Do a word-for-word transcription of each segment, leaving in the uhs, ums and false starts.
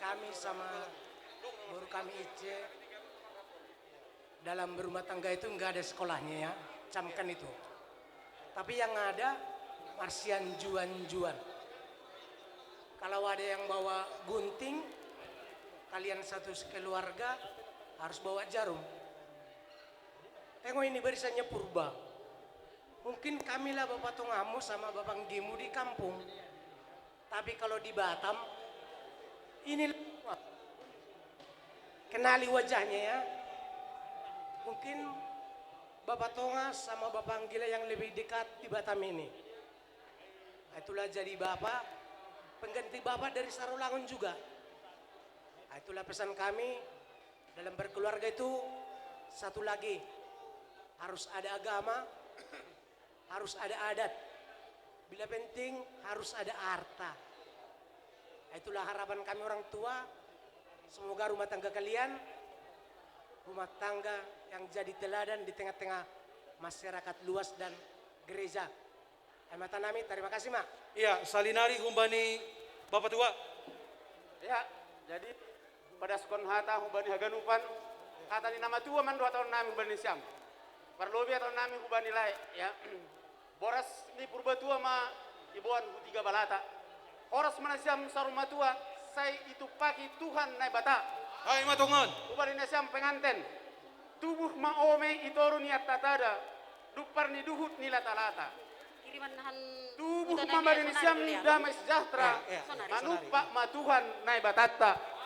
Kami sama guru kami Ice, dalam berumah tangga itu nggak ada sekolahnya ya, camkan itu. Tapi yang ada Marsian juan-juan. Kalau ada yang bawa gunting, kalian satu sekeluarga harus bawa jarum. Tengok ini barisannya purba. Mungkin kamilah bapak tongamu sama bapak nggimu di kampung. Tapi kalau di Batam, ini kenali wajahnya ya. Mungkin bapak tonga sama bapak nggilah yang lebih dekat di Batam ini. Itulah jadi bapak, pengganti bapak dari Sarolangun juga. Itulah pesan kami, dalam berkeluarga itu satu lagi, harus ada agama, harus ada adat. Bila penting harus ada harta. Itulah harapan kami orang tua. Semoga rumah tangga kalian, rumah tangga yang jadi teladan di tengah-tengah masyarakat luas dan gereja. Aima tanami, terima kasih, Mak. Iya, salinari humbani Bapak Tua. Ya, jadi padaskon hata humbani haganupan, hata ni nama tua mando hata nami humbani siam. Parlobi hata nami humbani lae, ya. Boras ni purba tua ma iboan hu tiga balata. Horas ma nasiam saur matua, sai itupaki Tuhan Naibata. Hai matongon. Humbani nasiam penganten. Tubuh ma ome i toru ni attatada, dumpar ni duhut ni latalata. Kiriman han Tubuh ma bani nisiam damai sejahtera, eh, eh, manumpak ma Tuhan Naibatatta.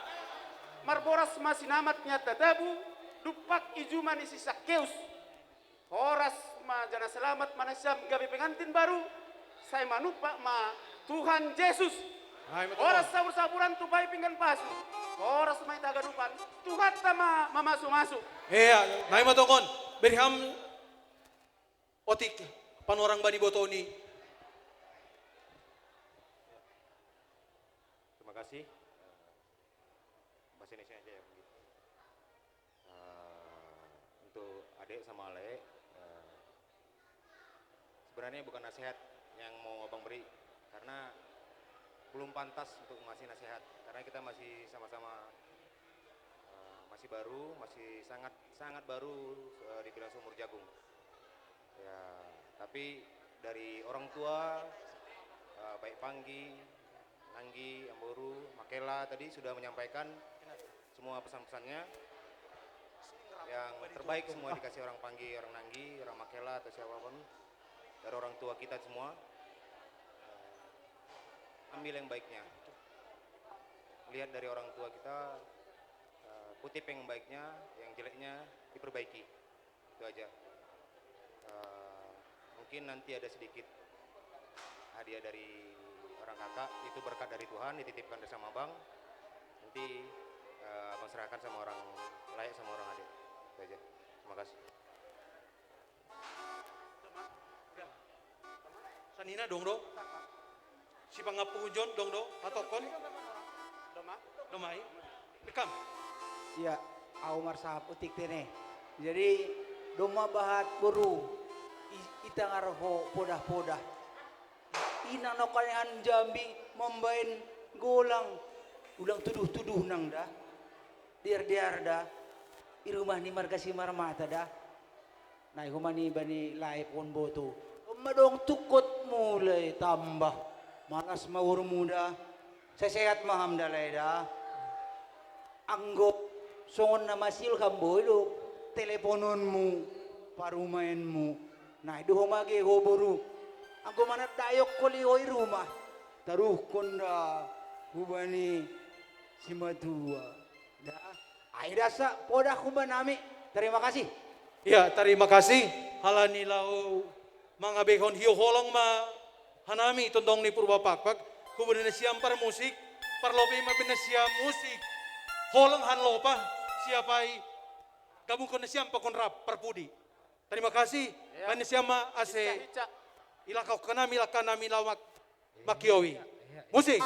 Marboras ma sinamat ni attatabu, dumpak i juma ni si Sakkeus. Horas ma jana selamat ma nasiam gabe pengantin baru, sai manumpak ma Tuhan Jesus. Horas sabur-saburan tupai pinggan pasu, horas ma i tagadupan, Tuhanta ma mamasu-masu. Iya, nai ma tongon, beriham otik panorang bani botoni. Terima kasih. Bahasa Indonesia aja ya, mungkin. Eh, untuk adik sama Ale, eh, sebenarnya bukan nasihat yang mau abang beri, karena belum pantas untuk ngasih nasihat, karena kita masih sama-sama, eh, masih baru, masih sangat sangat baru, eh, dibilang seumur jagung. Ya, tapi dari orang tua, eh, baik Panggi, Nanggi, Amboru, Makela tadi sudah menyampaikan semua pesan-pesannya. Yang terbaik semua dikasih orang Panggi, orang Nanggi, orang Makela atau siapapun. Dari orang tua kita semua, eh, ambil yang baiknya. Lihat dari orang tua kita, eh, kutip yang baiknya, yang jeleknya diperbaiki. Itu aja. Eh, mungkin nanti ada sedikit hadiah dari orang kakak, itu berkat dari Tuhan, dititipkan sama abang. Nanti, eh, abang serahkan sama orang lain, sama orang adik. Itu aja. Terima kasih. Sanina dong do. Si pangapunjon dong do. Hatokon. Domai. Rekam. Iya, au marsahap utik tene. Jadi, domma bahat boru, i-, itangar ho podah-podah. Inang nokalehan Jambi mambaen golang, ulang tuduh-tuduh nang da. Dear-dear da. I rumah ni marga Simarmata da. Nai homa ni bani lae pohon boto. Domma dong tungkot mulai tambah. Malas ma urmu da. Sehat-sehat ma ham da lae da. Anggo songon na masiul ham boi do telepononmu, parumaenmu. Nai do homa ge ho boru. Anggo manat dayok koli ho i rumah. Taruhkon da hubani simatua. Da. Ai dasa poda hubanami. Terima kasih. Ya, terima kasih. Halani laho mangabehon hiu holong ma hanami tondong ni Purba Pakpak. Hubani nasiam parmusik, parlobi ma bani nasiam musik. Holong han lopa, siapai gabungkon nasiam pakon rap, parpudi. Terima kasih. Ya. Bani nasiam ma ase. Ica, ica. Ilakau kanami, ilakau nami lamak. Makiowi. Musik.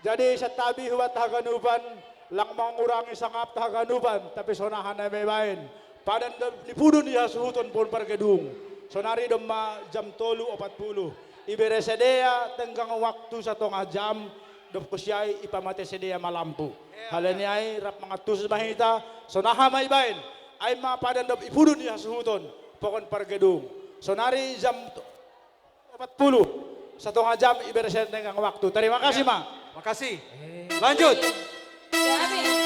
Jadi santabi hubat haganupan, lang mangurangi sangap haganupan, tapi sonaha nai ma ibaen. Padan dob nipudun i hasuhuton pohon pargedung. Sonari domma jam tolu opat puluh. Ibere sidea tenggang waktu satongah jam, dob husi ai ipamate sidea ma lampu. Halani ai rap mangantusi ma hita, sonaha ma ibaen. Ai ma padan dob ipudun i hasuhuton pohon pargedung. Sonari jam opat puluh, satongah jam ibere sidea tenggang waktu. Terima kasih, ya, Ma. Makasih. Lanjut. Ya, Abi.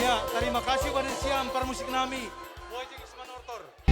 Iya, terima kasih pada siang para musik nami. Boy James Manortor.